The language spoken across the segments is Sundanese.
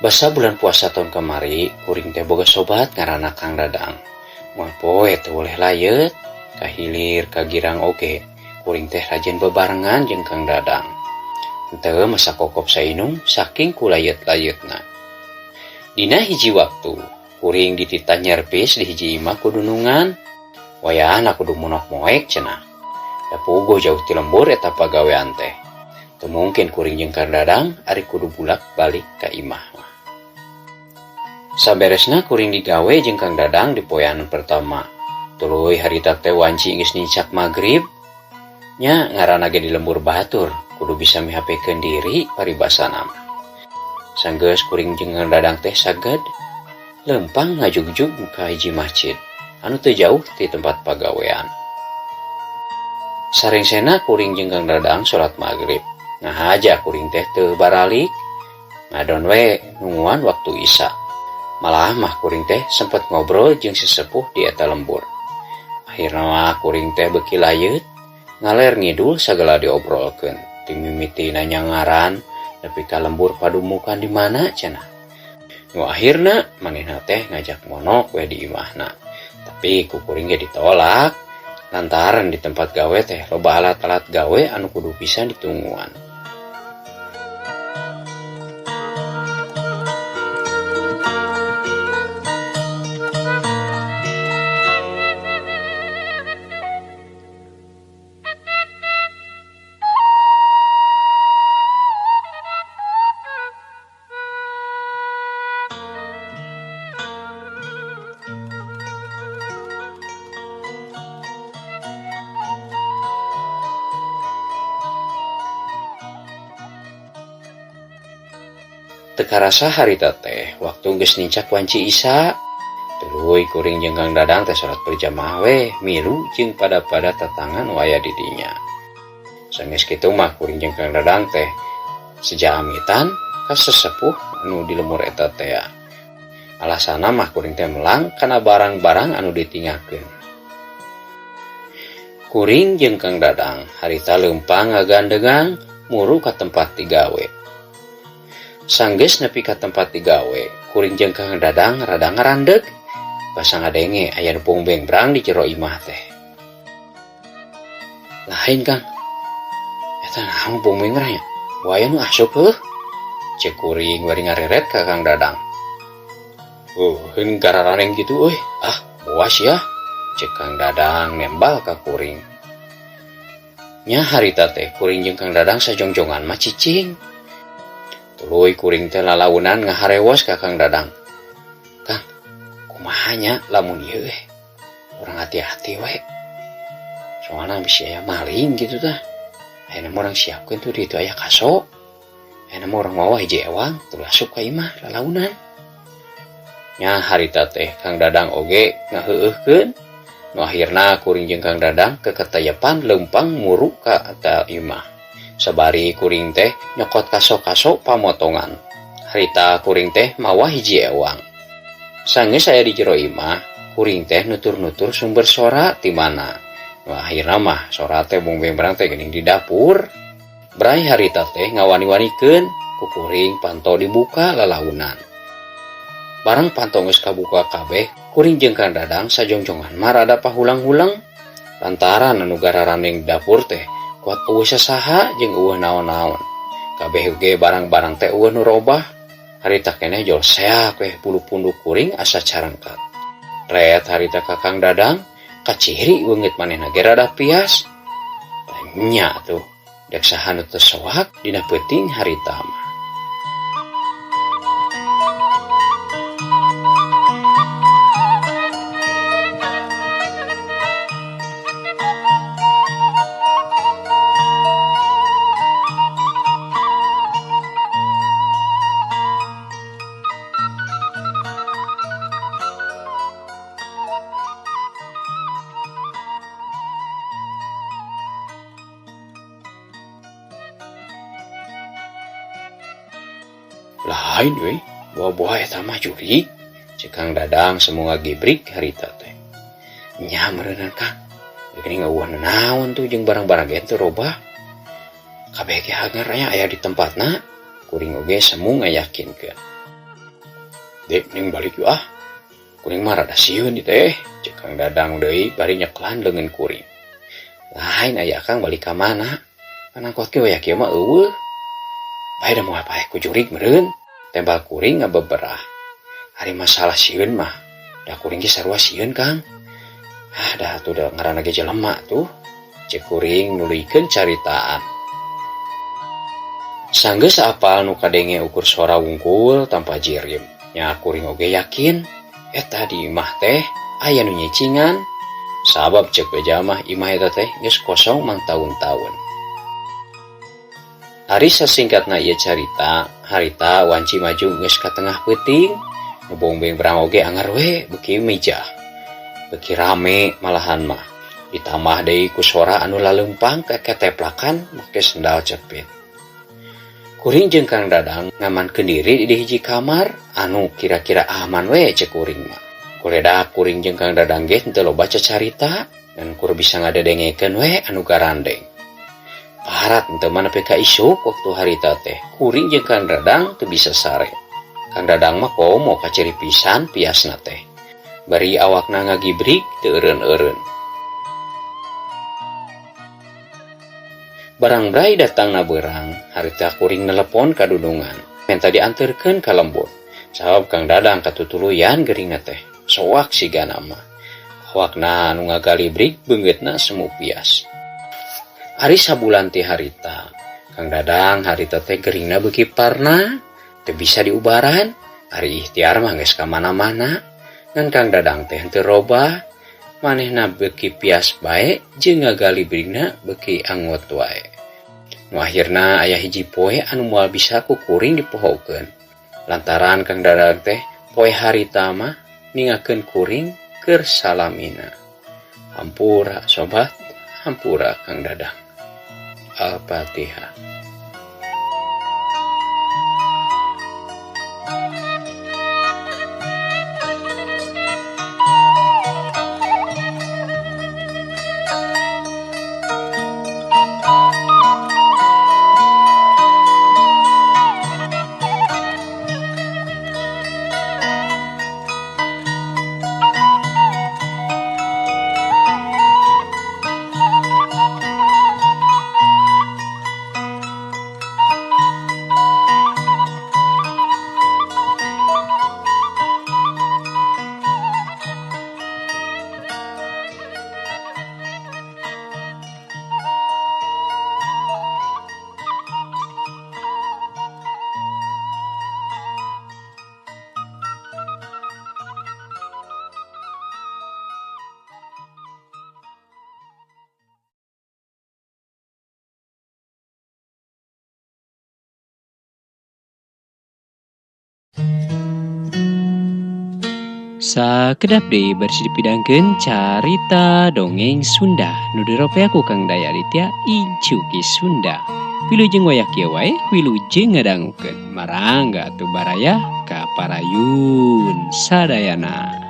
Basa bulan puasa tahun kamari, kuring teh boga sobat ngaranna Kang Dadang. Moal poe teu boleh layeut, ka hilir ka girang oge, kuring teh rajin bebarengan jeung Kang Dadang. Henteu masa kokop sainum saking ku layeut-layeutna. Dina hiji waktu, kuring dititah nyervis di hiji imah ku dunungan. Wayahna kudu monok moek cenah. Da puguh jauh ti lembur eta pagawean teh. Teu mungkin kuring jeung Kang Dadang ari kudu bulak-balik ka imah mah. Saberesna kuring digawe jeung Kang Dadang di poean pertama. Tuluy harita teh wanci geus nincak magrib. Nya ngaranna ge di lembur batur, kudu bisa mihapekeun diri paribasana mah. Sanggeus kuring jeung Kang Dadang teh saged leumpang ngajugjug ka hiji masjid anu teu jauh ti tempat pagawean. Sarengsena kuring jeung Kang Dadang salat magrib. Ngahaja kuring teh teu baralik, ngadon we nungguan waktu Isya. Malah mah kuring teh sempet ngobrol jeung sesepuh di eta lembur. Akhirna mah kuring teh beuki layeut, ngaler ngidul sagala diobrolkeun. Ti mimiti nanya ngaran, nepi ka lembur padumukan di mana cenah. Nu akhirna manehna teh ngajak monok we di imahna. Tapi ku kuring ge ditolak. Lantaran di tempat gawe teh loba alat-alat gawe anu kudu pisan ditungguan. Teu karasa harita teh waktu geus nincak wanci Isya. Tuluy kuring jeung Kang Dadang teh salat berjamaah we milu jeung pada-pada tatangan nu aya di dinya. Sanggeus kitu mah kuring jeung Kang Dadang teh sejaamitan ka sesepuh anu di lembur eta teh. Alasanna mah kuring teh melang kana barang-barang anu ditinggalkeun. Kuring jeung Kang Dadang harita leumpang ngagandengan muru ka tempat digawe. Sanggeus nepi ka tempat digawe, kuring jeung Kang Dadang rada ngarandeg, basa ngadenge aya nu bengbrang di jero imah teh. Lain Kang, eta naon bengbrang nya? Buaya nu asup heuh? Ceuk kuring bari ngareret ka Kang Dadang. Heuh, gararaneng kitu euy. Ah, boas ya. Ceuk Kang Dadang nembal ka kuring. Nya harita teh kuring jeung Kang Dadang sajongjongan mah cicing. Tuluy kuring teh lalaunan ngaharewos ka Kang Dadang. Kang, kumaha nya lamun ieu eh? Urang hati-hati we. Soalna bisi aya maling kitu tah. Ayeuna mah urang siapkeun tuh di ditu aya kaso. Ayeuna mah urang mawa hiji ewang tuluy asup ka imah lalaunan. Nya harita teh Kang Dadang oge ngaheueuhkeun. Nu akhirna kuring jeung Kang Dadang keketayepan leumpang muru ka eta imah. Sabari kuring teh nyokot kaso-kaso pamotongan. Harita kuring teh mawa hiji ewang. Sanggeus aya di jero imah, kuring teh nutur-nutur sumber sora ti mana. Nu akhirna mah sora teh bengbrang teh geuning di dapur. Bray harita teh ngawani-wanikeun ku kuring panto dibuka lalaunan. Barang panto geus kabuka kabeh, kuring jeung Kang Dadang sajongjongan mah rada pahulang-hulang. Lantaran anu gararaneng dapur teh kuat eueuh sasaha jeung eueuh naon-naon. Kabeh ge barang-barang teh eueuh nu robah. Harita keneh jol seak weh bulu punduk kuring asa carangkat. Ret harita ka Kang Dadang, kaciri beungeut manehna ge rada pias. Nya tuh, dek saha nu teu soak dina peuting harita mah. Lain we, buah-buah eta mah jurig. Ceuk Kang Dadang semu ngagibrik harita teh. Nya meureunan Kang, geuning eueuh naon tuh jeung barang-barang ge teu robah. Kabeh ge hanger aya di tempatna, kuring oge semu ngayakinkeun. Dek, mending balik yuk ah. Kuring mah rada sieun ieu teh, cek Kang Dadang deui bari nyeklan leungeun kuring. Lain aya Akang balik ka mana? Pan angkot ge wayah kieu mah eueuh. Bae da moal paeh ku jurig meureun, tembal kuring ngabeberah. Ari masalah sieun mah, da kuring ge sarua sieun Kang. Ah da atuh da ngaranna ge jelema tuh, cek kuring nuluykeun caritaan. Sanggeus apal nu kadenge ukur sora wungkul tanpa jirim. Nya kuring oge yakin eta di imah teh aya nu nyicingan. Sabab cek beja mah imah eta teh geus kosong mangtaun-taun. Ari sasingkatna ieu carita, harita wanci maju geus ka tengah peuting, nu bongbeng berang oge angar we beuki mijah. Beuki rame malahan mah. Ditambah deui ku sora anu laleumpang keketeplakan make sendal cepit. Kuring jeung Kang Dadang ngamankeun diri di hiji kamar anu kira-kira aman we cek kuring mah. Kuledak kuring jeung Kang Dadang ge henteu loba cacarita ngan kur bisa ngadedengekeun we anu garandeng. Parat henteu mah nepi ka isuk waktu harita teh kuring jeung Kang Dadang teu bisa sare. Kang Dadang mah komo kaciri pisan piasna teh. Bari awakna ngagibrig teu eureun-eureun. Barang brai datangna beurang, harita kuring nelepon ka dudungan, menta dianterkeun ka lembur. Sabab Kang Dadang katutuluyan geuringna teh, soak sigana mah. Awakna anu ngagalibrig beungeutna semu pias. Ari sabulan ti harita, Kang Dadang harita teh geuringna beuki parna, teu bisa diubaran, ari ikhtiar mah geus ka mana-mana. Ngan Kang Dadang teh henteu robah, manehna beuki pias bae jeung ngagalibrigna beuki angot wae. Nu akhirna aya hiji poe anu moal bisa ku kuring dipohokeun. Lantaran Kang Dadang teh poe harita mah ningakeun kuring keur salamina. Hampura sobat, hampura Kang Dadang. Al-Fatihah. Sakedap deui bari dipidangkeun carita dongeng Sunda nu diropea ku Kang Daya Aditya Incu Ki Sunda. Wilujeng wayah kieu wae wilujeng ngadangukeun marangga atuh baraya ka parayun sadayana.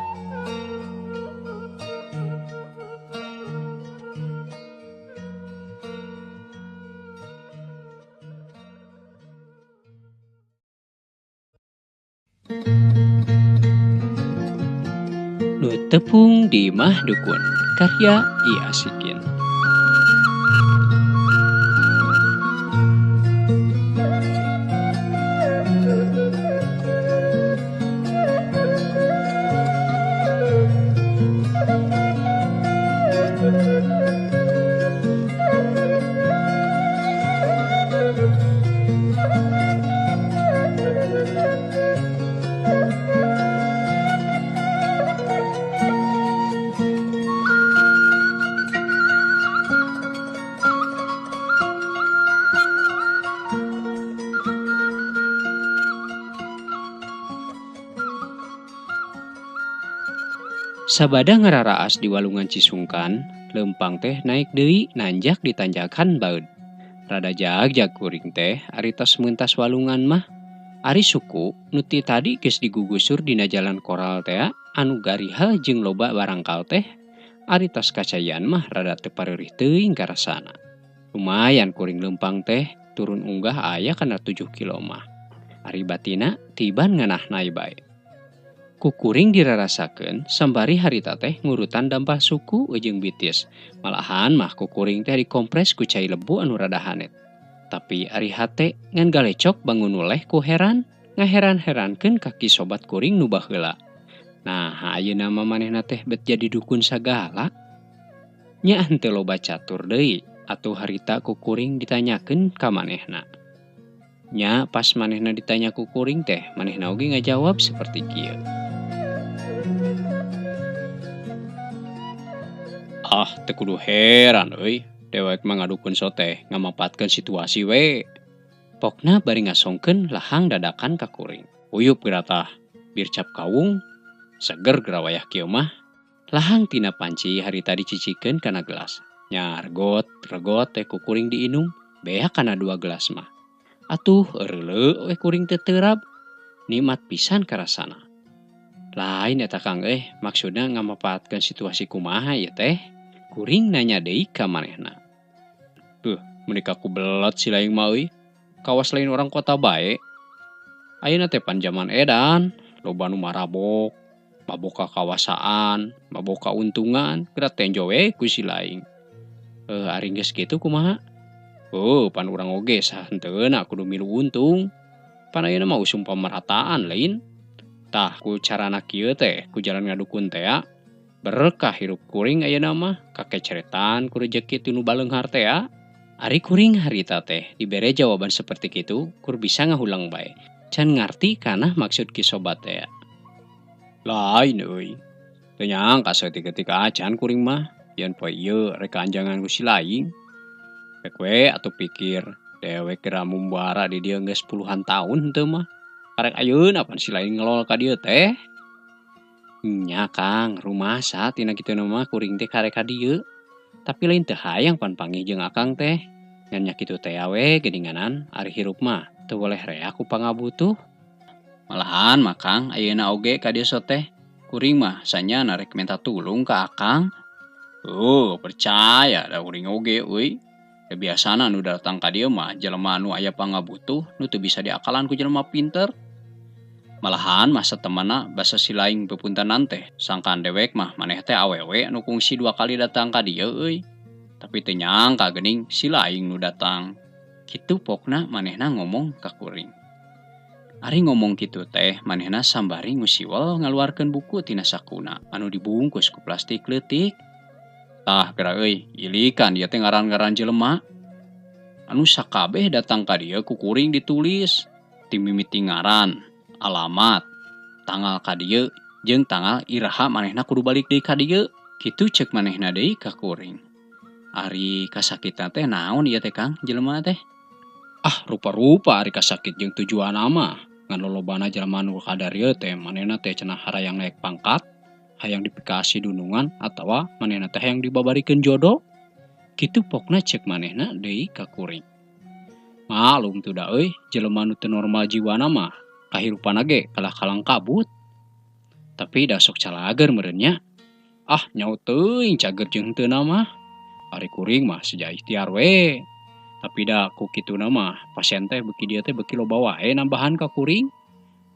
Nu tepung di Imah Dukun karya I Asikin. Sabada ngararaas di walungan Cisungkan, leumpang teh naik deui nanjak di tanjakan baeud. Rada jagjag kuring teh ari tos meuntas walungan mah. Ari suku nu ti tadi geus digugusur dina jalan koral tea anu garihal jeung loba barangkal teh ari tos kacayan mah rada teu pareurih teuing karasana. Lumayan kuring leumpang teh turun unggah aya kana 7 kilo mah. Ari batina tiban nganahnai bae. Ku kuring dirarasakeun sambari harita teh ngurutan dampal suku jeung bitis. Malahan mah ku kuring teh dikompres ku cai lebu anu rada hanet. Tapi ari hate ngan galecok bangun nuleh ku heran, ngaheran-herankeun kaki sobat kuring nu baheula. Nah, ayeuna mah manehna teh bet jadi dukun sagala. Nya henteu loba catur deui atuh harita ku kuring ditanyakeun ka manehna. Nya pas manehna ditanya ku kuring teh, manehna oge ngajawab seperti kieu. Ah, teu kudu heran euy. Dewek mah ngadukun soteh ngamapatkeun situasi we. Pokna bari ngasongkeun lahang dadakan ka kuring. Uyup geura tah, bir cap kawung, seger geura wayah kieu mah. Lahang tina panci harita dicicikeun kana gelas. Nya regot, regot teh ku kuring diinum, beak kana 2 gelas mah. Atuh eureuleuh we kuring teh terab. Nikmat pisan karasana. Lain eta Kang maksudna ngamapaatkeun situasi kumaha ieu teh? Kuring nanya deui ka manehna. Beuh, meuni kaku belet si laing mah euy. Kawas lain orang kota bae. Ayeuna teh pan jaman edan, loba nu marabok, mabok kakawasaan, mabok kauntungan, geura tenjo we ku si laing. Ari geus kitu kumaha? Oh, pan urang oge sahenteuna kudu milu untung. Pan ayeuna mah usum pamerataan lain. Tah ku carana kieu teh, ku jalan ngadukun teh ya. Berkah hirup kuring ayeuna mah, kakeceretan ku rejeki ti nu baleunghar teh ya. Ari kuring harita teh dibere jawaban seperti kitu, kur bisa ngahulang bae. Can ngarti kana maksud ki sobat teh ya. Lain euy. Teu nyangka saeutik-eutik acan kuring mah, yen poe ieu rek kaanjangan ku si laing. Rek we atuh pikir, dewek geura mumbara di dieu geus puluhan tahun henteu mah. Karek ayeuna pan si laing ngelol ka dieu teh. Nya Kang, rumasa tina kitu mah kuring teh karek ka dieu. Tapi lain teu hayang pan panggih jeung akang teh. Ngan nya kitu teh we geuninganan ari hirup mah teu boleh rea ku pangabutuh. Malahan mah Kang ayeuna oge ka dieu teh. Kuring mah sanyana rek minta tulung ka akang. Oh, percaya da kuring oge euy. Da biasana nu datang ka dieu mah jelema nu aya pangabutuh nu teu bisa diakalan ku jelema pinter. Malahan masa temana basa si laing pepuntanan teh sangkaan dewek mah maneh teh awewe nu kungsi 2 kali datang ka dieu euy. Tapi teu nyangka geuning si laing nu datang. Kitu pokna manehna ngomong ka kuring. Ari ngomong kitu teh manehna sambari ngusiwel ngaluarkeun buku tina sakuna anu dibungkus ku plastik leutik. Tah geura euy, ilikan ieu teh ngaran-ngaran jelema. Anu sakabeh datang ka dieu ku kuring ditulis ti mimiti ngaran, alamat, tanggal ka dieu jeung tanggal iraha manehna kudu balik deui ka dieu. Kitu ceuk manehna deui ka kuring. Ari kasakitan teh naon ieu teh Kang jelema teh? Ah, rupa-rupa ari kasakit jeung tujuanna mah. Ngan lolobana jelema nu kadarieu teh manehna teh cenah harayang naik pangkat, hayang dipikasi dunungan atawa manehna teh hayang dibabarikeun jodoh. Kitu pokna ceuk manehna deui ka kuring. Malum tuh da euy, jelema nu teu normal jiwana mah kahirupanna ge kalah kalang kabut. Tapi da sok calager meureun nya. Ah, nyaho teuing cager jeung henteu mah. Ari kuring mah seja ikhtiar we. Tapi da ku kituna mah pasien teh beuki dieu teh beuki loba wae nambahan ka kuring.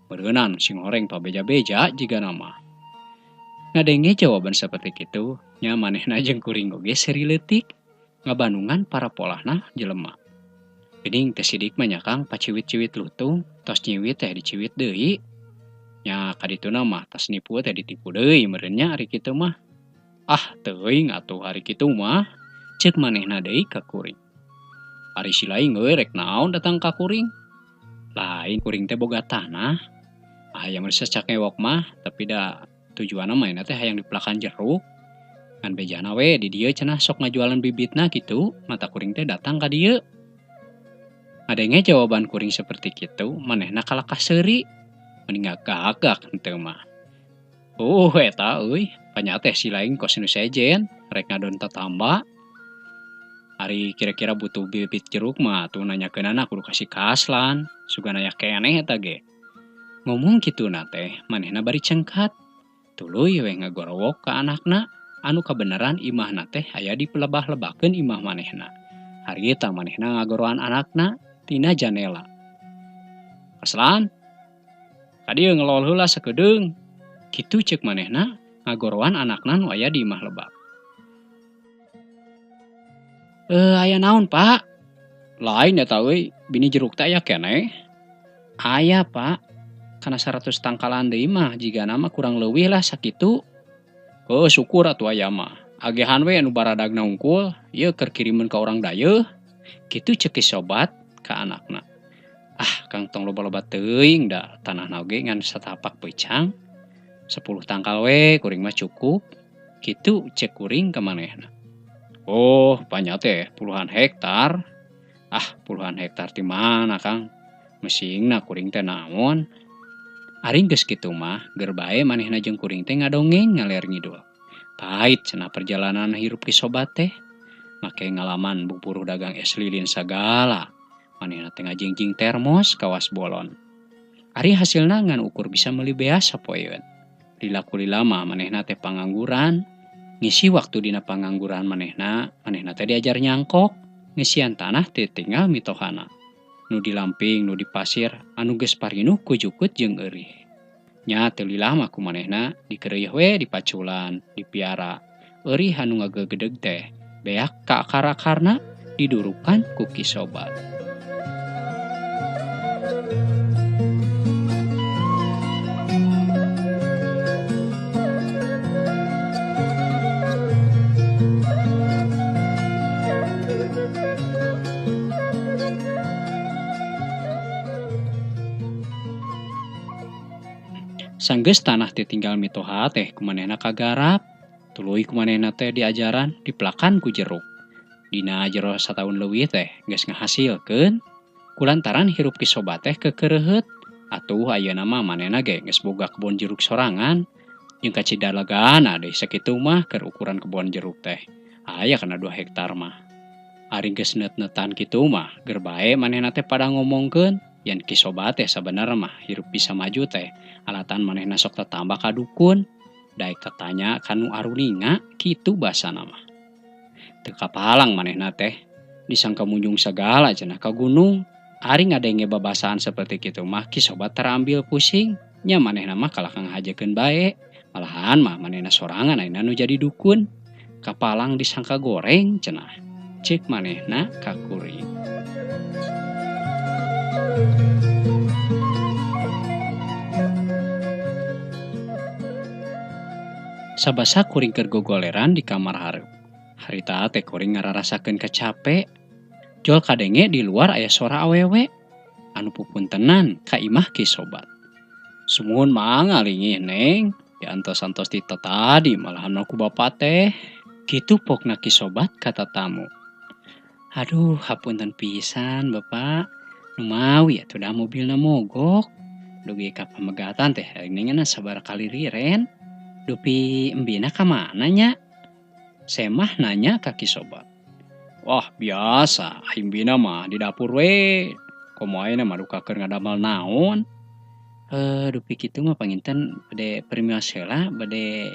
Meureunan sing horeng pabeja-beja jigana mah. Ngadenge jawaban seperti kitu, nya manehna jeung kuring oge seri leutik ngabanungan para polahna jelema. Geuning teh sidik mah nya Kang paciwit-ciwit lutung, tos nyiwit teh diciwit deui. Nya kadituna mah tas nipu teh ditipu deui meureun nya ari kitu mah. Ah, teuing atuh ari kitu mah. Ceuk manehna deui ka kuring. Ari si laing euy rek naon datang ka kuring? Lain kuring teh boga tanah. Hayang resecak ngewok mah, tapi da tujuanna mah teh hayang dipelakan jeruk. Ngan bejana we di dieu cenah sok ngajualan bibitna kitu, mata kuring teh datang ka dieu. Ngadenge jawaban kuring seperti kitu, manehna kalakah seuri. Mending gagak henteu mah. Oh, eta euy, panya teh si laing kos nu sejen, rek ngadon tatamba. Ari kira-kira butuh bibit jeruk mah tuh nanyakeunana kudu kasih kaslan, sugan aya keneh eta ge. Ngomong kituna teh manehna bari cengkat. Tuluy we ngagorowok ka anakna anu kabeneran imahna teh aya dipelebah-lebakeun imah manehna. Harita manehna ngagoroan anakna tina janela. Kaslan, kadieu ngelol heula sakedeung. Kitu ceuk manehna ngagoroan anakna nu aya di imah lebak. Aya naon, Pak? Lain eta euy, bini jeruk teh aya keneh. Aya, Pak. Kana 100 tangkalan deui mah jigana mah kurang leuwih lah sakitu. Heuh, syukur atuh aya mah. Agehan we anu baradagna hungkul, ieu keur kirimeun ka urang dayeuh. Kitu ceuk Ki Sobat ka anakna. Ah, Kang tong loba-loba teuing da tanahna oge ngan satapak peucang. 10 tangkal we kuring mah cukup. Kitu ceuk kuring ka manehna. Oh, panya teh puluhan hektar. Ah, puluhan hektar ti mana, Kang? Mesingna kuring teh naon? Ari geus kitu mah geur bae manehna jeung kuring teh ngadongeng ngaler ngidul. Pahit cenah perjalanan hirup Ki Sobat teh. Make ngalaman buburuh dagang es lilin sagala. Manehna teh ngajingjing termos kawas bolon. Ari hasilna ngan ukur bisa meuli beas sapoeun. Lila kulila mah manehna teh pangangguran. Ngisi waktu dina pangangguran manehna, manehna teh diajar nyangkok. Ngisian tanah teh tinggal mitohana. Nu dilamping, nu dipasir, anu geus parinuh ku jukut jeung eurih. Nya teu lila mah ku manehna dikeureuy we dipaculan, dipiara. Eurih anu ngagegedeg teh beak ka akar-akarna didurukan ku Ki Sobat. Sanggeus tanah teh tinggal mitoha teh kumanehna kagarap, tuluy kumanehna teh diajaran dipelakan ku jeruk. Dina jero sataun leuwih teh geus ngahasilkeun. Kulantaran hirup Ki Sobat teh kekereuheut, atuh ayeuna mah manehna ge geus boga kebon jeruk sorangan. Jeung kacidalagana deui sakitu mah keur ukuran kebon jeruk teh. Aya kana 2 hektar mah. Ari geus neut-neutan kitu mah geur bae manehna teh pada ngomongkeun. Yen Ki Sobat teh sabenerna mah hirup bisa maju teh alatan manehna sok tatambah ka dukun, daek tatanya ka nu aruninga kitu basana mah. Teu kapalang manehna teh disangka munjung sagala cenah ka gunung. Ari ngadenge babasaan seperti kitu mah Ki Sobat terambil pusing. Nya manehna mah kalah ngahajakeun bae, malahan mah manehna sorangan ayeuna nu jadi dukun. Kapalang disangka goreng cenah. Ceuk manehna ka kuring. Sabasa kuring keur gogoleran di kamar hareup. Harita teh kuring ngararasakeun kacape. Jol kadenge di luar aya sora awewe anu pupuntenan ka imah Ki Sobat. Sumuhun mangga lingih Neng, diantos-antos ti tadi malahan ku bapa teh. Kitu pokna Ki Sobat kata tamu. Aduh, hapunten pisan Bapak. Numawi atuh da mobilna mogok. Dugi ka pamegatan teh geuningan sabaraha kali riren. Dupi embina ka mana nya? Semah nanya ka Ki Sobat. Wah, biasa, embina mah di dapur we. Komo ayeuna mah duka keur ngadamel naon? Dupi kitu mah panginten bade permios heula, bade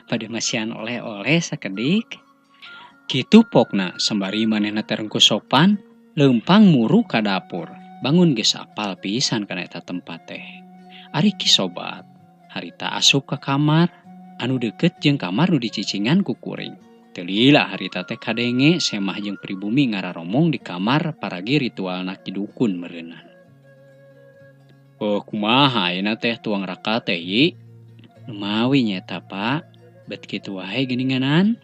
bade masihan oleh-oleh sakedik. Kitu pokna sembari manehna teh rengku sopan, leumpang muru ka dapur. Bangun geus apal pisan kana eta tempat teh. Ari Ki Sobat harita asup ka kamar anu deukeut jeung kamar nu dicicingan ku kuring. Teu lila harita teh kadenge semah jeung pribumi ngararomong di kamar paragi ritualna Ki Dukun meureunan. Oh, kumaha ayeuna teh tuang raka teh yi? Lumawi nyaeta Pak, bet kitu wae geuninganan.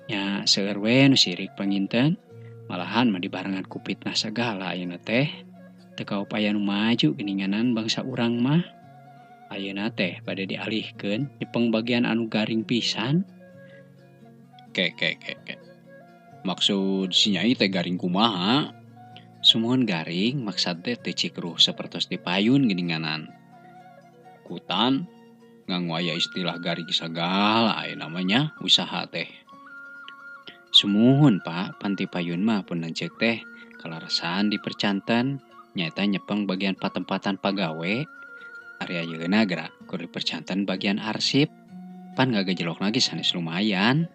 Nya seueur we nu sirik panginten, malahan mah dibarengan ku fitnah sagala ayeuna teh. Teu kaupaya nu maju geuninganan bangsa urang mah. Ayeuna teh bade dialihkeun di pengbagian anu garing pisan. Ke ke ke ke. Maksud si Nyai teh garing kumaha? Sumuhun garing maksad teh teu cikruh sapertos di payun geuninganan. Kutan nganggo aya istilah garing sagala aya namanya usaha teh. Sumuhun Pak, panti payun mah pun lanceuk teh kalarasan dipercanten nyaeta nyepeng bagian patempatan pagawe. Ari ayeuna geura keur dipercanten bagian arsip. Pan ngagajelok lagi sanes lumayan.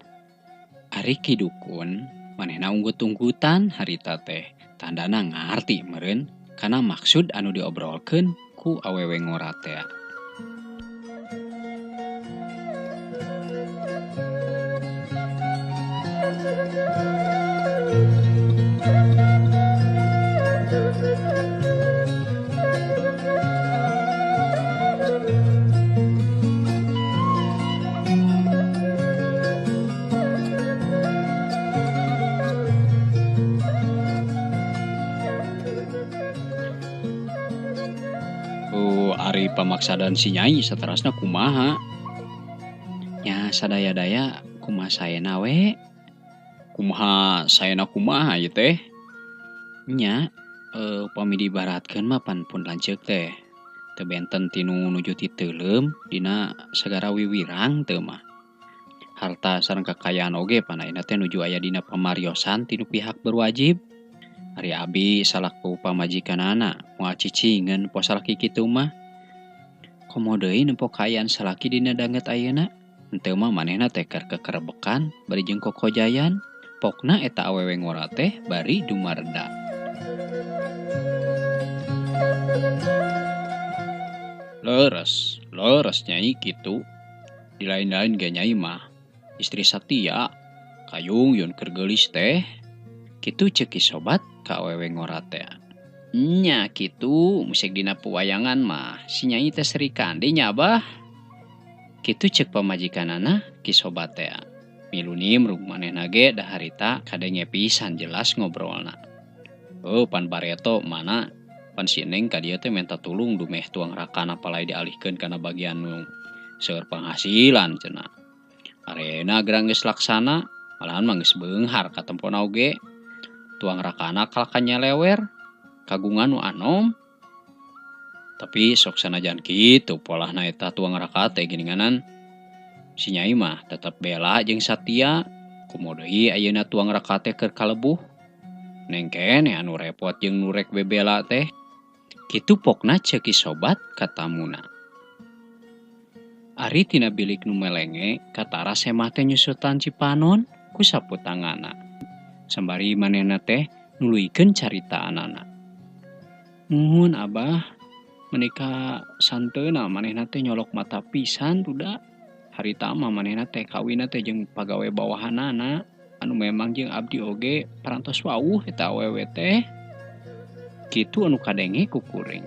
Ari Ki Dukun manehna unggut-unggutan harita teh. Tandana ngarti meureun kana maksud anu diobrolkeun ku awewe ngora teh. Ari pamaksadan si Nyai saterasna kumaha? Nya sadaya-daya kumaha saena we? Kumaha saena kumaha ieu teh? Nya upami diibaratkeun mah pan pun lanceuk teh teu benten tinu nuju ti teuleum dina sagara wiwirang teu mah. Harta sareng kakayaan oge pan ayeuna teh nuju aya dina pamariosan tinu pihak berwajib. Ari abi salaku pamajikanana moal cicingeun poe salaki kitu mah. Komo deui nempo kaayaan salaki dina danget ayeuna, henteu mah manehna teh keur kekerebekan bari jeung kokojayan. Pokna eta awewe ngora teh bari dumarda. Leres, leres Nyai kitu. Di lain-lain ge Nyai mah istri satia, kayung yun keur geulis teh. Kitu ceuk Ki Sobat ka awewe ngora teh. Nya kitu musik dina pewayangan mah si Nyai teh Sri Kandi nya Abah. Kitu ceuk pamajikanana Ki Sobat teh. Milu nimrung manehna ge da harita kadenge pisan jelas ngobrolna. Oh pan bareto mana pan si Neng ka dieu teh menta tulung dumeh tuang rakana palai dialihkeun kana bagian nu seueur penghasilan cenah. Arena gerang geus laksana malahan mah geus beunghar katempona oge. Tuang rakana kalahka nyelewer kagungan nu anom. Tapi sok sanajan kitu polahna eta tuang raka teh geuninganan. Si Nyai mah tetep bela jeung satia. Komo deui ayeuna tuang raka teh keur kalebuh. Neng keneh anu repot jeung nu rek bebela teh. Kitu pokna ceuk Ki Sobat katamuna. Ari tina bilik nu melenge katara semah teh nyusutan cipanon ku sapu tangana. Sambari manehna teh nuluykeun caritaanana. Muhun Abah, menika santeuna manehna teh nyolok mata pisan duda. Harita mah manehna teh kawinna teh jeung pagawe bawahanana anu memang jeung abdi oge parantos wawuh eta awewe teh. Kitu anu kadenge ku kuring.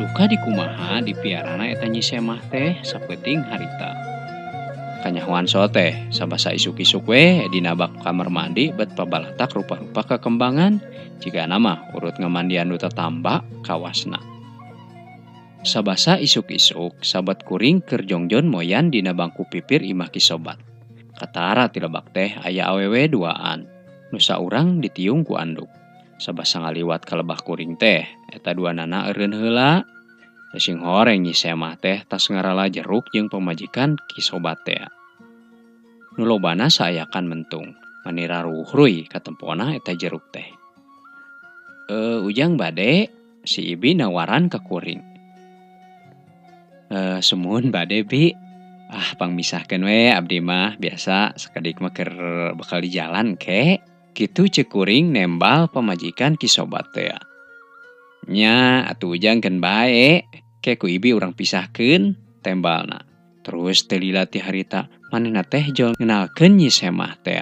Duka dikumaha dipiarana eta Nyi Semah teh sapeuting harita. Kanyahoan so teh sabasa isuk-isuk we dina bak kamar mandi bet pabalatak rupa-rupa kekembangan jigana mah urut ngamandian nu tatamba kawasna. Sabasa isuk-isuk sabat kuring keur jongjon moyan dina bangku pipir imah Ki Sobat. Katara ti lebak teh aya awewe duaan nu saurang ditiung ku anduk. Sabasa ngaliwat ka lebah kuring teh eta duanana eureun heula. Sing horeng Nyi Semah teh tas ngarala jeruk jeung pamajikan Ki Sobat teh. Nu lobana saayakan mentung, manira ruhruy katempona eta jeruk teh. Ujang bade si Ibi nawaran ka kuring. Sumuhun bade Bi. Ah pangmisahkeun we abdi mah biasa sakedik mah keur bekal di jalan ke. Kitu ceuk kuring nembal pamajikan Ki Sobat teh. Nya atuh Ujang keun bae. Ke ku Ibi urang pisahkeun tembalna. Terus teu lila ti harita manehna teh jol ngenalkeun Nyi Semah teh.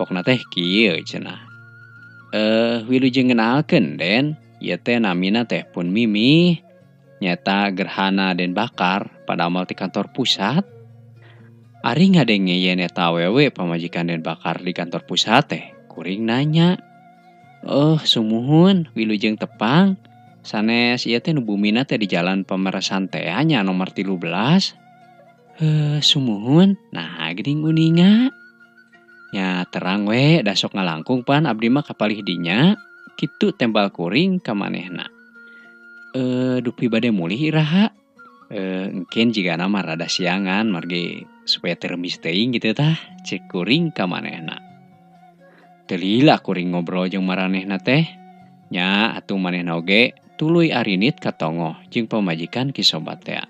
Pokna teh kieu cenah. Wilujeng ngenalkeun Den, ieu teh namina teh pun Mimi. Nyata Gerhana Den Bakar pada amal ti kantor pusat. Ari ngadenge yen eta awewe pamajikan Den Bakar di kantor pusat teh, kuring nanya. Oh, sumuhun, wilujeng tepang. Sanes ieu teh nu bumina teh di jalan Pamerasan teh nya nomor 13. Sumuhun, nah geuning uninga. Nya terang we da sok ngalangkung pan abdi mah kapalih dinya. Kitu tembal kuring ka manehna. Dupi bade mulih iraha. Engken jigana mah rada siangan margi supaya teu reumis teuing kitu tah, cek kuring ka manehna. Teu lila kuring ngobrol jeung maranehna teh. Nya atuh manehna oge tuluy arinit ka tongoh jeung pamajikan Ki Sobat tea.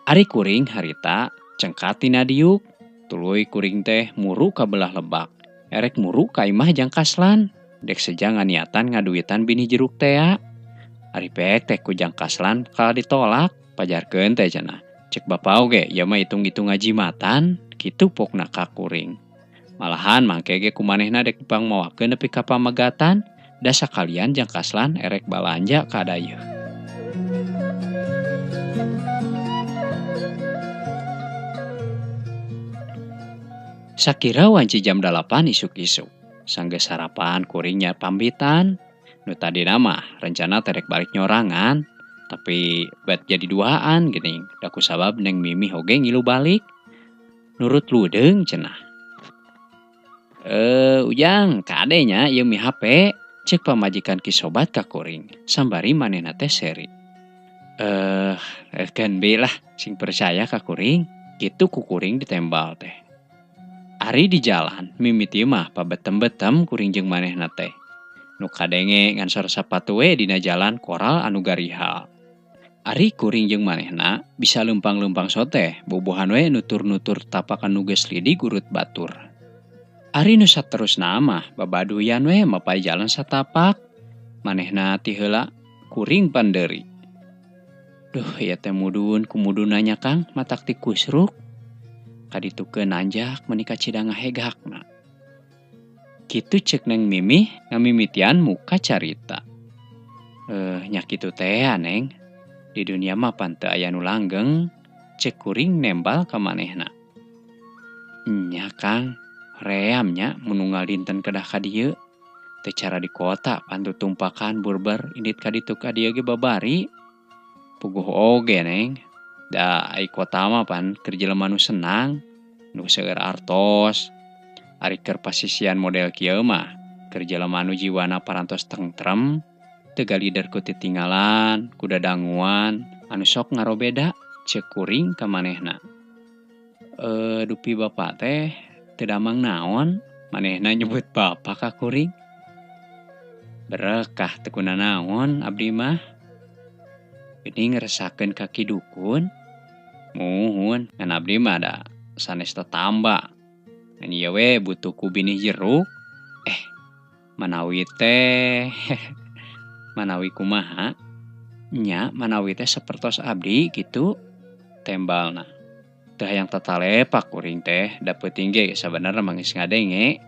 Ari kuring harita cengkat tina diuk, tuluy kuring teh muru ka belah lebak. Erek muru ka imah jang Kaslan, dek seja nganiatan ngaduitan binih jeruk tea. Ari pek teh ku jang Kaslan kalah ditolak, pajarkeun teh cenah. Cek bapa oge ieu mah hitung-hitung ngajimatan, kitu pokna ka kuring. Malahan mangke ge ku manehna dek pangmawakeun nepi ka pamegatan, da sakalian jang Kaslan erek balanja ka dayeuh. Sakira wanci jam 8 isuk-isuk. Sanggeus sarapan kuringnya pambitan. Nu tadina mah rencana terek balik nyorangan, tapi bet jadi duaan geuning. Da ku sabab Neng Mimih oge ngilu balik. Nurut ludeung cenah. Ujang, kade nya ieu mi HP. Cek pamajikan Ki Sobat ka kuring. Sambari manehna teh seri. Keun be lah sing percaya ka kuring. Kitu ku kuring ditembal teh. Ari di jalan mimiti mah pabetem-betem kuring jeung manehna teh. Nu kadenge ngan sora sapatu we dina jalan koral anu garihal. Ari kuring jeung manehna bisa leumpang-leumpang soteh bobohan we nutur-nutur tapakan nu geus lidi gurut batur. Ari nu saterusna mah babaduyan we mapay jalan satapak. Manehna ti heula kuring pandeuri. Duh, ieu teh mudun kumudun nanya Kang matak ti kusruk. Kaditukeun nanjak meuni kacida ngahegakna. Kitu cek Neng Mimih ngamimitian muka carita. Nya kitu teh Neng. Di dunia mah pan teu aya nu langgeng, cek kuring nembal ka manehna. Nya Kang, ream nya mun unggal dinten kedah ka dieu. Teu cara di kota pan tutumpakan burber indit ka ditu ka dieu ge babari. Puguh oge Neng. Da ai kota mah pan keur jelema nu senang, nu seueur artos. Ari keur pasisian model kieu mah keur jelema nu jiwana parantos tentrem, teu galider ku titinggalan, ku dadanguan, anu sok ngarobeda cek kuring ka manehna. Dupi bapa teh teu damang naon, manehna nyebut bapa ka kuring. Berekah teu kunanaon abdi mah. Geuning ngresakeun ka Ki Dukun. Muhun, ngan abdi mah da sanes tetamba. Ngan ieu we butuh ku binih jeruk. Manawi teh manawi kumaha? Nya manawi teh sapertos abdi kitu tembalna. Teu hayang tatalepak kuring teh, da peuting ge sabenerna mah geus ngadenge.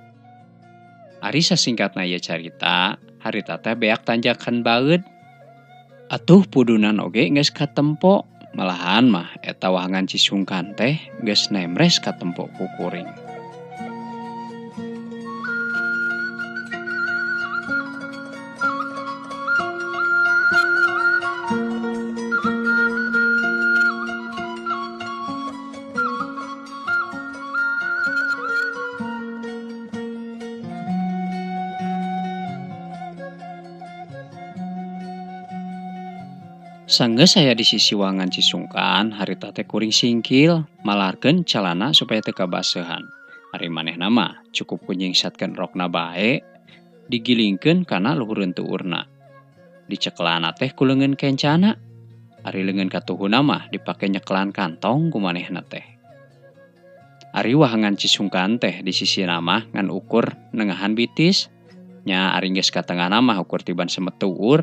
Ari sasingkatna ieu carita, harita teh beak tanjakan baeud. Atuh pudunan oge geus katempo, malahan mah eta wahangan Cisungkan teh geus nemres katempo ku kuring. Sanggeus saya di sisi wangan Cisungkan, harita teh kuring singkil, malarkeun calana supaya teu kabasehan. Ari manehna mah cukup ku nyingsatkeun rokna bae, digilingkeun kana luhureun tuurna. Dicekelana teh ku leungeun kencana. Ari leungeun katuhuna mah dipake nyekelan kantong ku manehna teh. Ari wahangan Cisungkan teh di sisina mah ngan ukur nengahan bitis, nya ari geus ka tengahna mah ukur tiban semet tuur.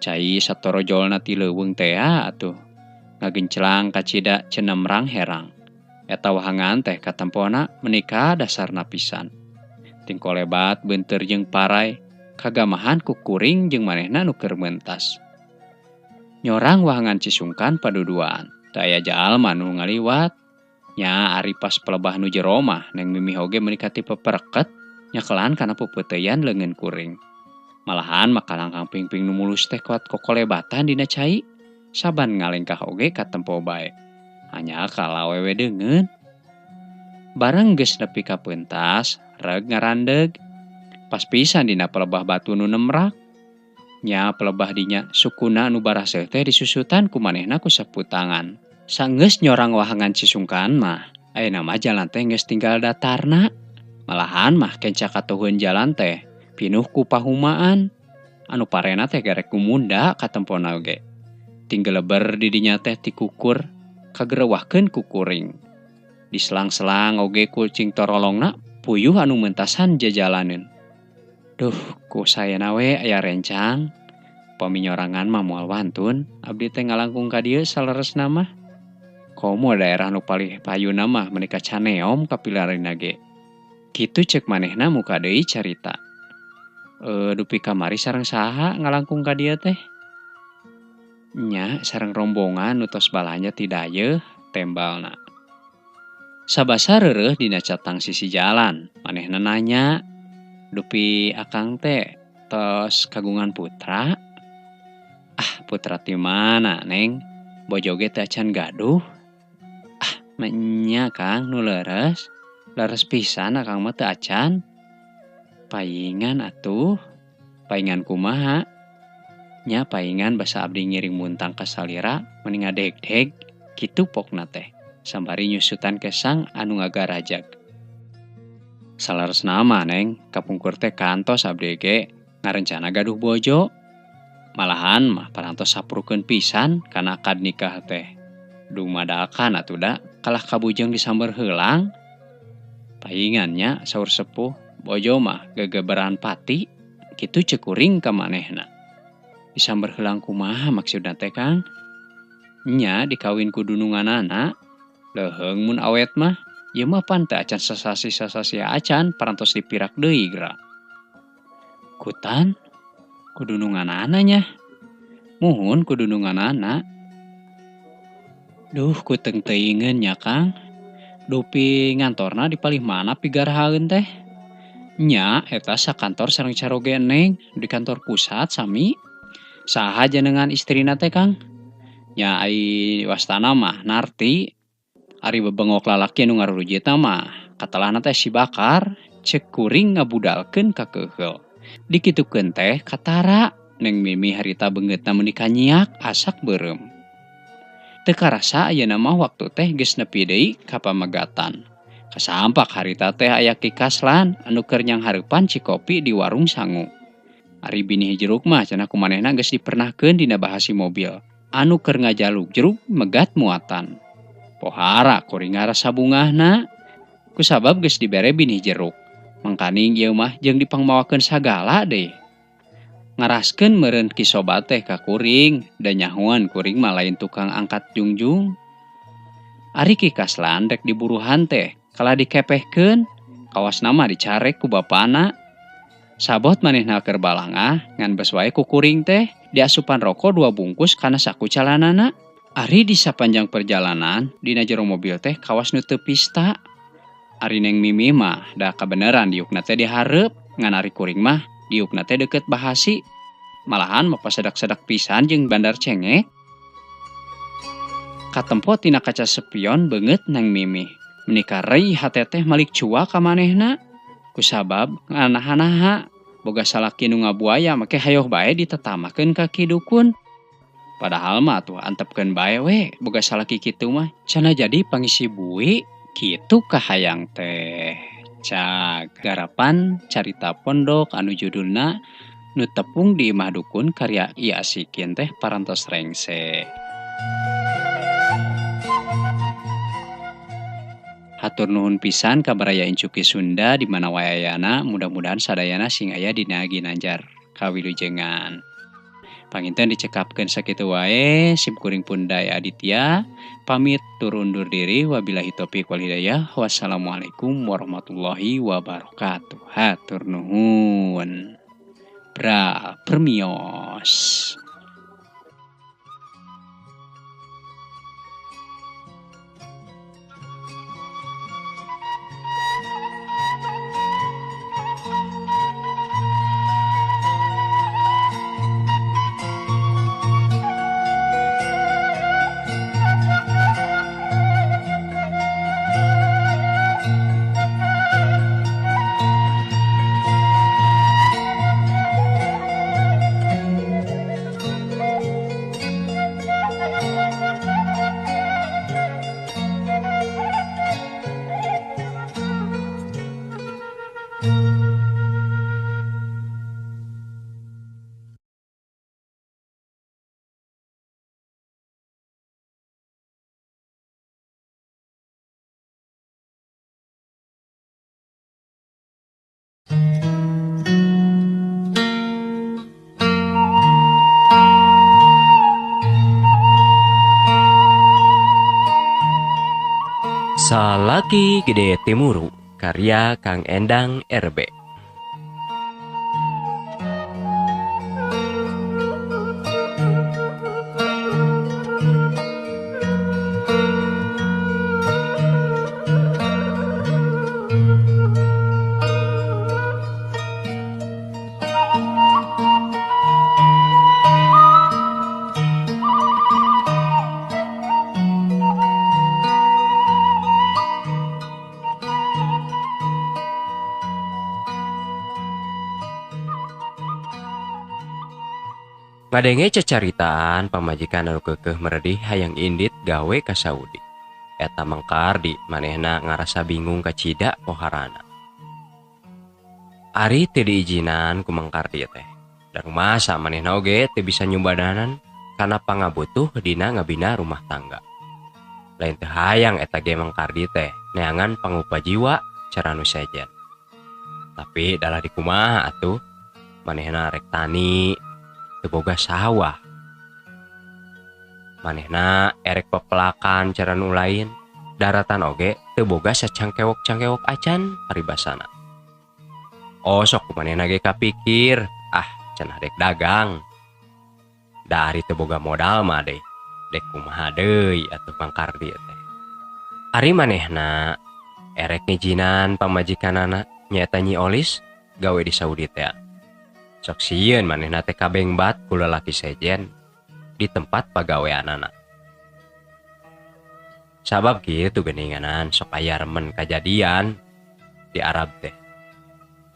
Cai satorojolna ti leuweung tea atuh ngagencelang kacida cenemrang herang. Eta wahangan teh katempona menika dasarna pisan. Tingko lebat beunteur jeung parai kagamahan ku kuring jeung manehna nu keur mentas. Nyorang wahangan Cisungkan paduduaan, teu aya jalma nu ngaliwat. Nya ari pas pelebah nu jero mah Neng Mimih oge meuni katipe pereket nyekelan kana peupeuteuyan leungeun kuring. Malahan mah kalangkang pingping nu mulus teh kuat kokolebatan dina cai, saban ngalengkah oge katempo bae. Hanya kala awewe deungeun. Bareng geus nepi ka peuntas, reg ngarandeg. Pas pisan dina pelebah batu nu nemrak. Nya pelebah dinya sukuna nu baraseuh teh disusutan ku manehna ku sapu tangan. Sanggeus nyorang wahangan Cisungkan mah, ayeuna mah jalan teh geus tinggal datarna. Malahan mah kenca katuhun jalan teh pinuh ku pahumaan. Anu parena teh garek gumunda katempona oge. Tinggeleber di dinya teh tikukur kagerewahkeun ku kuring. Diselang-selang oge ku cing torolongna puyuh anu mentasan jajalaneun. Duh, ku sayana we aya rencang. Pami nyorangan mah moal wantun, abdi teh ngalangkung ka dieu saleresna mah. Komo daerah nu palih payuna mah meuni ka Caneom kapilarina ge. Kitu ceuk manehna muka deui carita. Dupi kamari sareng saha ngalangkung ka dieu teh? Nya sareng rombongan nu tos balanja ti dayeuh tembalna. Sabasa reureuh dina catang sisi jalan, manehna nanya, "Dupi akang teh tos kagungan putra?" "Ah, putra ti mana, Neng? Bojo ge teu acan gaduh." "Ah, nya Kang nu leres. Leres pisan akang mah teu acan." "Paingan atuh." "Paingan kumaha?" "Nya paingan basa abdi ngiring muntang ka salira meuni ngadegdeg." Kitu pokna teh sambari nyusutan kesang anu ngagarajag. "Saleresna mah Neng, kapungkur teh kantos abdi ge ngarencana gaduh bojo. Malahan mah parantos saprukeun pisan kana akad nikah teh. Dumadakan atuh da kalah kabujeng disamber heulang." "Paingan nya," saur sepuh, "bojo mah gegeberan pati." Kitu ceuk kuring ka manehna. "Disamber heulang kumaha maksudna teh Kang?" "Nya dikawin ku dununganana. Leuheung mun awet mah, ieu mah pan teu acan sasasi-sasasi acan parantos dipirak deui geura." "Kutan? Ku dununganana nya?" "Muhun ku dununganana." "Duh, ku teung-teuingeun nya Kang. Dupi ngantorna di palih mana pigarahaeun teh?" "Nya eta sakantor sareng caroge Neng di kantor pusat sami." "Saha jenengan istrina teh Kang?" "Nya ai wastana mah Narti. Ari bebengok lalaki nu ngarurujitna mah katelahna teh si Bakar." Ceuk kuring ngabudalkeun ka keuheul. Dikitukeun teh katara Neng Mimi harita beungeutna meuni kanyiak asak beureum. Teu karasa ayeuna mah waktu teh geus nepi deui ka pamegatan. Kasampak harita teh aya Ki Kaslan anu keur nyanghareupan cikopi di warung sangu. Ari binih jeruk mah cenah ku manehna geus dipernahkeun dina bahasi mobil anu keur ngajaluk jeruk megat muatan. Pohara kuring ngarasa bungahna kusabab geus dibere binih jeruk. Mangkaning ieu mah jeung dipangmawakeun sagala deui. Ngaraskeun meureun Ki Sobat teh ka kuring, da nyahoan kuring mah lain tukang angkat jungjung. Ari Ki Kaslan rek diburuhan teh kalah dikepehkeun, kawasna mah dicarek ku bapana. Sabot manehna keur balangah ngan bes wae ku kuring teh diasupan roko 2 bungkus kana saku calanana. Ari di sapanjang perjalanan dina jero mobil teh kawas nu teu pista. Ari Neng Mimi mah da kabeneran diukna teh dihareup, ngan ari kuring mah diukna teh deukeut bahasi. Malahan mah pasedak-sedak pisan jeung bandar cengek. Katempo tina kaca spion beungeut Neng Mimi. Meuni karei hate teh malik cua ka manehna. Kusabab nganaha-naha boga salaki nu ngabuaya make hayoh bae ditetamakeun ka Ki Dukun. Padahal mah atuh antepkeun bae we boga salaki kitu mah cenah jadi pangisi bui kitu kahayang teh. Cag garapan carita pondok anu judulna Nu Tepung di Imah Dukun karya I Asikin teh parantos rengse. Hatur nuhun pisan ka baraya Incuki Sunda di mana wae ayana, mudah-mudahan sadayana sing aya dina ginanjar kawilujengan. Panginten dicekapkeun sakitu wae, sim kuring pun Daya Aditya pamit tur undur diri, wabillahi taufik wal hidayah, wassalamualaikum warahmatullahi wabarakatuh. Hatur nuhun. Bra permios. Salaki Gede Timuru karya Kang Endang RB. Ngadenge cacaritaan pamajikan anu keukeuh meredih hayang indit gawe ka Saudi. Eta Mang Kardi manehna ngarasa bingung kacida poharana. Ari teu diijinan ku Mang Kardi teh. Dan masa manehna oge teu bisa nyumbadanan kana pangabutuh dina ngabina rumah tangga. Lain teu hayang eta ge Mang Kardi teh neangan pangupa jiwa cara nu sejen. Tapi dalah dikumaha atuh manehna rek tani teu boga sawah. Manehna erek pepelakan cara nu lain, daratan oge teu boga sacangkewok-cangkewok acan paribasana. Oh sok manehna ge kapikir, ah cenah dek dagang. Da ari teu boga modal mah deh, dek kumaha deui atuh Mang Kardi teh. Ari manehna erek ngijinan pamajikanana nyaeta Nyi Olis gawe di Saudi teh. Sok sieun manehna teh kabengbat ku lalaki sejen di tempat pagaweanana. Sabab kitu geuninganan sok aya remen kajadian di Arab teh.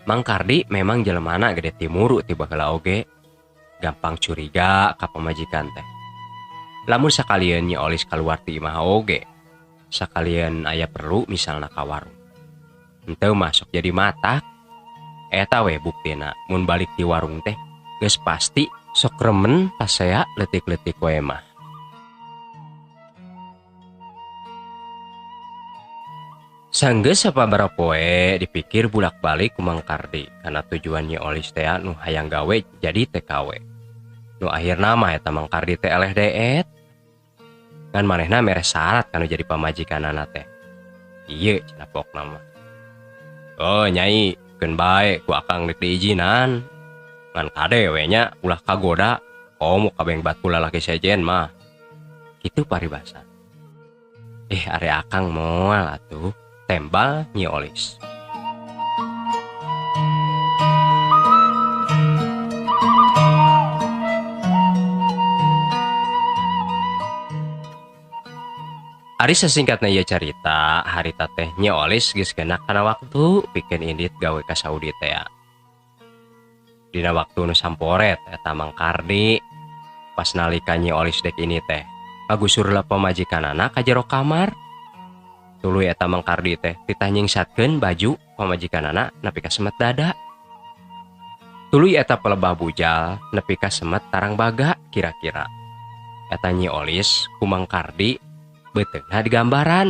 Mang Kardi memang jelemana gede timuru ti baheula oge, gampang curiga ka pamajikan teh. Lamun sakalieun Nyi Olis kaluar ti imah oge, sakalieun aya perlu misalna ka warung. Henteu mah sok jadi matak. Eta we buktina mun balik di warung teh geus pasti sok remen pasea leutik-leutik we mah. Sanggeus sababaraha poe dipikir bulak-balik ku Mang Kardi kana tujuan Nyi Olis teh nu hayang gawe jadi TKW. Nu akhirna mah eta Mang Kardi teh eleh deet. Ngan manehna mere syarat kanu jadi pamajikanana teh. Ieu cenah pokna mah. Oh nyai keun bae ku akang rek diijinan. Ngan kade we nya ulah kagoda komo kabengbat ku lalaki sejen mah. Kitu paribasa. Ari akang moal atuh tembal Nyi Olis. Ari sasingkatna ieu carita, harita teh Nyi Olis geus kena kana waktu pikeun indit gawe ka Saudi teh. Dina waktu nu samporet eta Mang Kardi pas nalika Nyi Olis dek ini teh ngagusur pamajikanana ka jero kamar. Tuluy eta Mang Kardi teh titah nyingsatkeun baju pamajikanana nepi ka semet dada. Tuluy eta pelebah bujal nepi ka semet tarang baga kira-kira. Eta Nyi Olis ku Mang Kardi beuteungna digambaran.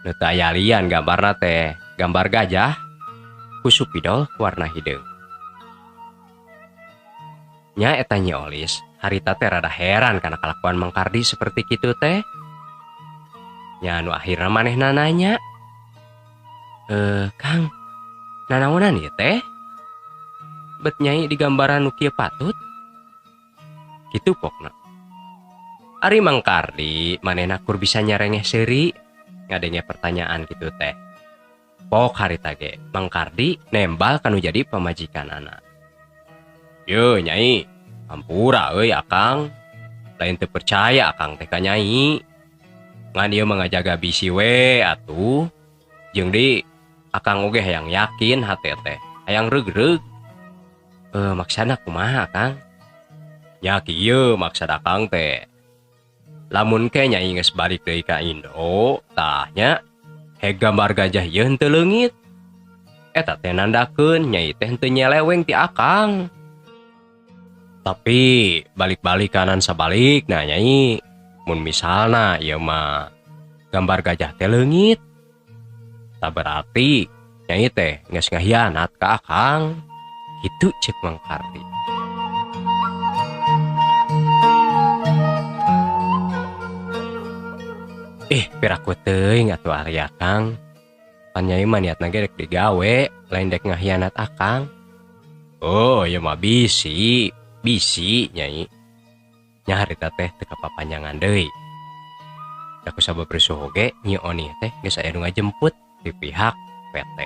Nu teu aya lian gambarna teh, gambar gajah ku supidol warna hideung. Nya eta Nyi Olis harita teh rada heran kana kalakuan Mang Kardi seperti kitu teh. Nya nu akhirna manehna nanya, Kang, nanaonan ieu teh? Bet nyai digambaran nu kieu patut?" Kitu pokna. Ari Mang Kardi manehna kur bisa nyarengeh seuri ngadenge pertanyaan kitu teh. Pok harita ge Mang Kardi nembal kanu jadi pamajikanana. "Yeuh nyai, hampura euy akang. Lain teu percaya akang teh ka nyai. Ngan ieu mah ngajaga bisi we atuh. Jeung di akang oge hayang yakin hate teh, hayang reug-reug." Maksana kumaha Kang?" "Nya kieu maksad akang teh. Lamun ke nyai geus balik deui ka Indo, tah nya he gambar gajah ieu henteu leungit. Eta teh nandakeun nyai teh henteu nyeleweng ti akang. Tapi balik-balik kanan sabalik nah nyai, mun misalna ieu mah gambar gajah teh leungit, tak berarti nyai teh geus ngahianat ka akang. Kitu cek Mang Kardi. Piraku teuing atuh ari akang. Pan nyai mah niatna ge rek digawe, lain dek ngahianat akang. Oh, ieu mah bisi, bisi nyai. Nya harita teh teu kapapanjangan deui. Da ku sabab rusuh oge Nyi Oni teh geus aya nu ngajemput di pihak PT.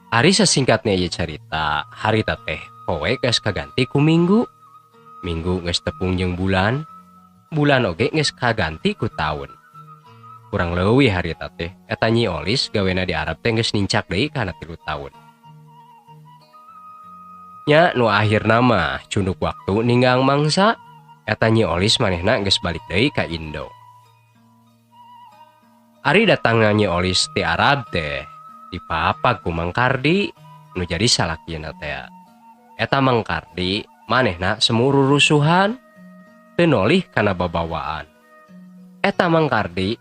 Ari sesingkatnya ieu carita, harita teh poe geus kaganti ku minggu, minggu geus tepung jeung bulan, bulan oge geus kaganti ku taun. Kurang leuwih harita teh eta Nyi Olis gawena di Arab teh geus nincak deui kana 3 taun. Nya nu akhirna mah cunduk waktu ninggang mangsa, eta Nyi Olis manehna geus balik deui ka Indo. Ari datangna Nyi Olis ti Arab teh dipapag ku Mang Kardi nu jadi salakina teh. Eta Mang Kardi manehna semuru rusuhan teu nolih kana babawaan. Eta Mang Kardi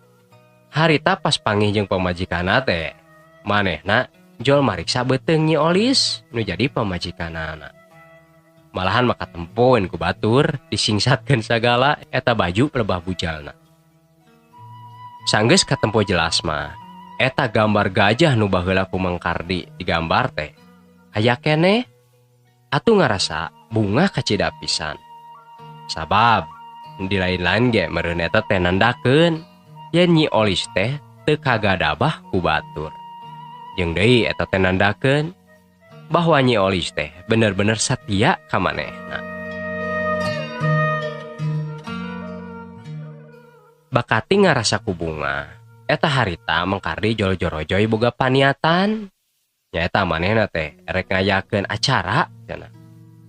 harita pas pangih jeung pamajikanna teh manehna jol mariksa beuteung Nyi Olis nu jadi pamajikanana. Malahan maka tempoeun ku batur disingsatkeun sagala eta baju pelebah bujalna. Sanggeus katempo jelas mah eta gambar gajah nu baheula ku Mang Kardi digambar teh aya keneh atuh ngarasa bunga kacida pisan. Sabab di lain-lain ge meureun eta teh nandakeun yen Nyi Olis teh teu kagadabah ku batur. Jeung deui eta teh nandakeun bahwa Nyi Olis teh bener-bener satia ka manehna. Bakati ngarasa ku bunga eta harita Mang Kardi jol-jorojoy boga paniatan. Nyaeta manehna teh rek ngayakeun acara cenah.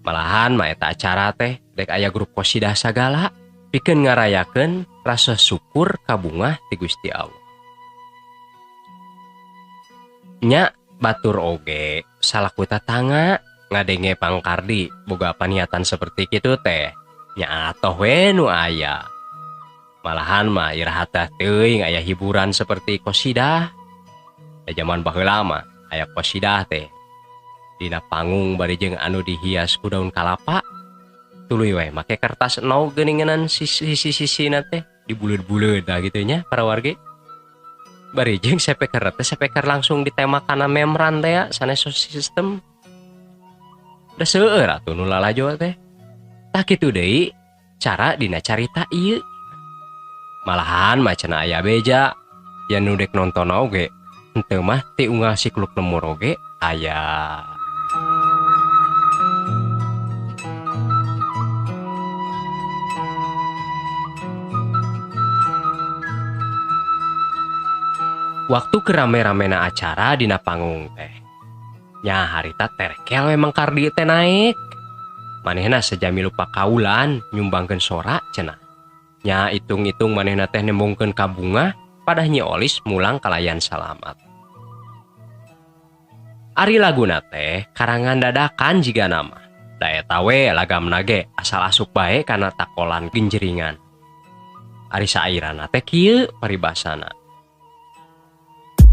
Malahan mah eta acara teh dek aya grup qosidah sagala pikeun ngarayakeun rasa syukur ka bungah ti Gusti Allah. Nya batur oge salaku tatangga ngadenge Mang Kardi boga paniatan seperti kitu teh nya atoh we nu aya. Malahan mah iraha teh teuing aya hiburan seperti qosidah. Da jaman baheula mah aya qosidah teh dina panggung bari jeung anu dihias ku daun kalapa. Tuluy we make kertas nau geuninganan sisi-sisina teh dibuleud-buleud dah kitu nya para wargi. Bari jeung sepeker teh sepeker langsung ditembak kana membran teh ya, sanes sistem. Da seueur atuh nu lalajo teh. Tah kitu deui cara dina carita ieu. Malahan mah cenah aya beja yen nu dek nonton oge henteu mah ti unggal sikluk lemur oge aya. Waktu kerame-ramena acara dina panggung teh nya harita terkel we Mang Kardi teh naik. Manehna sejami lupa kaulan nyumbangkeun sora cenah. Nya hitung-hitung manehna teh nembongkeun ka bunga padah Nyi Olis mulang kalayan salamat. Ari laguna teh karangan dadakan jiga nama. Da eta we lagamna ge asal asup bae kana takolan genjeringan. Ari sairana teh kieu paribasana.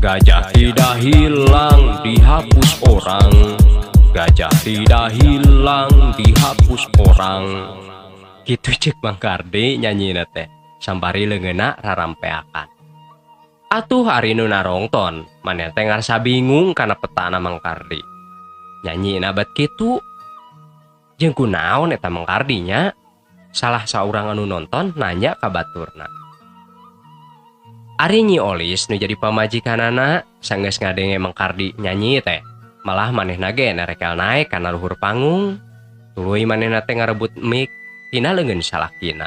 Gajah tidak hilang dihapus orang. Gajah tidak hilang dihapus orang. Kitu cek Mang Kardi nyanyina teh sambari leungeunna rarampeakan. Atuh ari nu narongton maneh teh ngarasa bingung kana petana Mang Kardi. Nyanyina bat kitu. Jeung kunaon eta Mang Kardi nya? Salah saurang anu nonton nanya ka baturna. Ari Nyi Olis nu jadi pamajikanana sanggeus ngadenge Mang Kardi nyanyi teh. Malah manehna ge nerekel naek kana luhur panggung. Tuluy manehna teh ngarebut mic tina leungeun salakina.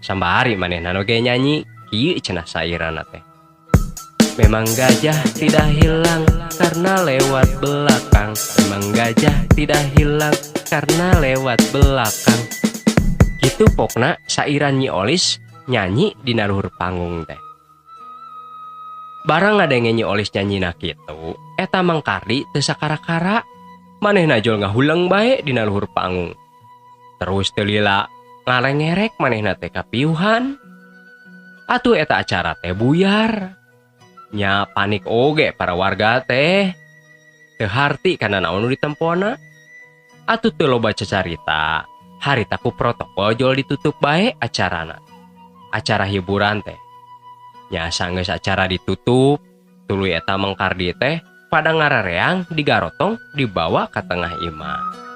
Sambari manehna oge nyanyi, kieu cenah sairana teh. Memang gajah tidak hilang karena lewat belakang. Memang gajah tidak hilang karena lewat belakang. Gitu pokna sairan Nyi Olis nyanyi dina luhur panggung teh. Barang ngadenge Nyi Olis nyanyina kitu, eta Mang Kardi teu sakara-kara. Manehna jol ngahuleng bae dina luhur panggung. Terus teu lila ngalengerek manehna teh kapiuhan. Atuh eta acara teh buyar. Nya panik oge para warga teh. Teu harti kana naon nu ditempona. Atuh teu loba cacarita, harita ku protokol jol ditutup bae acarana. Acara hiburan teh. Nya sanggeus acara ditutup, tuluy eta Mang Kardi teh pada ngarareang digarotong dibawa ka tengah imah.